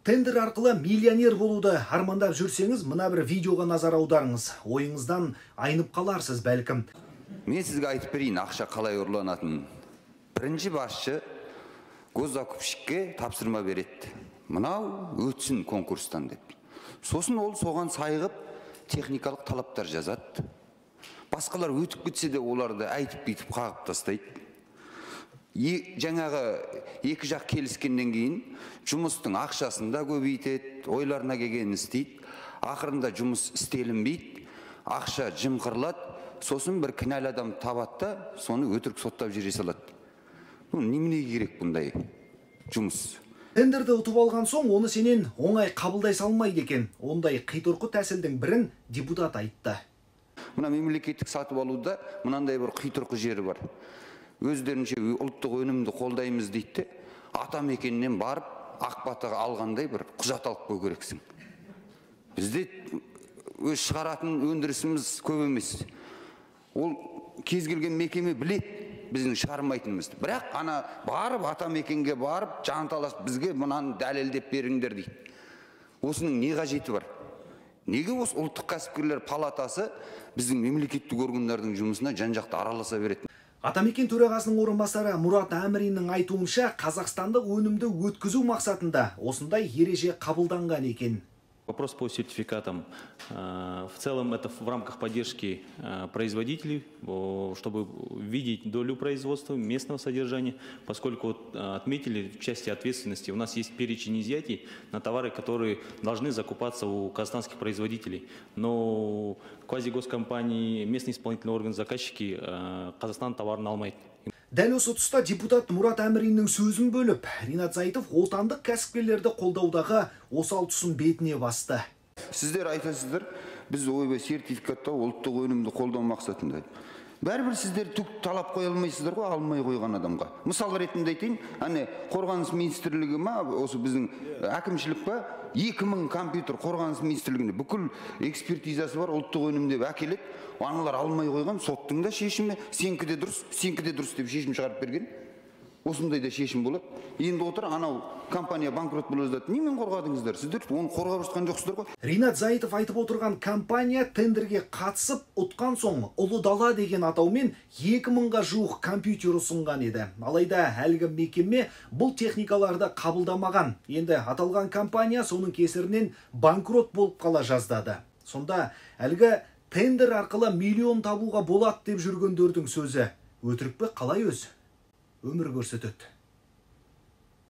Тендер арқылы миллионер болуды армандап жүрсеңіз, мына бір видеоға назар аударыңыз. Ойыңыздан айнып қаларсыз бәлкім. Мен сізге айтып берейін, ақша қалай ұрланатынын. Бірінші басшы госзакупщикке тапсырма береді. Мынау өтсін конкурстан деп. Сосын ол соған сайғып техникалық талаптар жазады. Басқалар өтіп кетсе де оларды айтып бүйтіп қағып тастайды. Жаңағы екі жақ келіскеннен кейін жұмыстың ақшасын да көбейтеді, ойларына келгенін істейді. Ақырында жұмыс істелінбейді, ақша жымқырылады, сосын бір кінәлі адам табады да, соны өтірік соттап жібере салады. Бұл неменеге керек бұндай жұмыс? Тендерді ұтып алған соң оны сенен оңай қабылдай салмайды екен. Ондай қитұрқы тәсілдің бірін депутат айтты. Мына мемлекеттік сатып алуда мынандай бір қитұрқы жері бар. Өздерінше ұлттық өнімді қолдаймыз дейді де, атамекеннен барып ақ батаға алғандай бір құжат алып қою керексің. Бізде өз шығаратын өндірісіміз көп емес. Ол кез келген мекеме біледі біздің шығармайтынымызды. Бірақ ана барып атамекенге барып жанталасып бізге мынаны дәлелдеп беріңдер дейді. Осының не қажеті бар? Неге осы ұлттық кәсіпкерлер палатасы біздің мемлекеттік органдардың жұмысына жан-жақты араласа береді? Атамекен төрағасының орынбасары Мұрат Әміриннің айтуынша, қазақстандық өнімді өткізу мақсатында осындай ереже қабылданған екен. Вопрос по сертификатам. В целом это в рамках поддержки производителей, чтобы видеть долю производства, местного содержания, поскольку вот, отметили в части ответственности, у нас есть перечень изъятий на товары, которые должны закупаться у казахстанских производителей. Но квазигоскомпании, местный исполнительный орган, заказчики Қазақстан товарын алмайды. Дәл осы тұста депутат Мұрат Әміриннің сөзін бөліп, Ринат Зайтов отандық кәсіпкерлерді қолдаудағы осал тұсын бетіне басты. Сіздер айтасыздар, біз ойбай сертификаттау ұлттық өнімді қолдау мақсатында. Бәрібір сіздер түк талап қоя алмайсыздар ғой, алмай қойған адамға. Мысал ретінде айтайын, әне қорғаныс министрлігі ма, осы біздің әкімшілік па, 2000 компьютер қорғаныс министрлігінде бүкіл экспертизасы бар ұлттық өнім деп әкеледі. Аналар алмай қойған, соттың да шешімі, сенікі де дұрыс, сенікі де дұрыс деп шешім шығарып берген. Осындай да шешім болады. Енді отыр, анау компания банкрот бола жаздады. Немен қорғадыңыздар? Сіздер оны қорғап жатқан жоқсыздар ғой. Ринат Зайтов айтып отырған компания тендерге қатысып, ұтқан соң Ұлы Дала деген атаумен 2000-ға жуық компьютер ұсынған еді. Алайда әлгі мекеме бұл техникаларды қабылдамаған. Енді аталған компания соның кесірінен банкрот болып қала жаздады. Сонда әлгі тендер арқылы миллион табуға болады деп жүргендердің сөзі өтірік пе, қалай өзі? Өмір көрсетеді.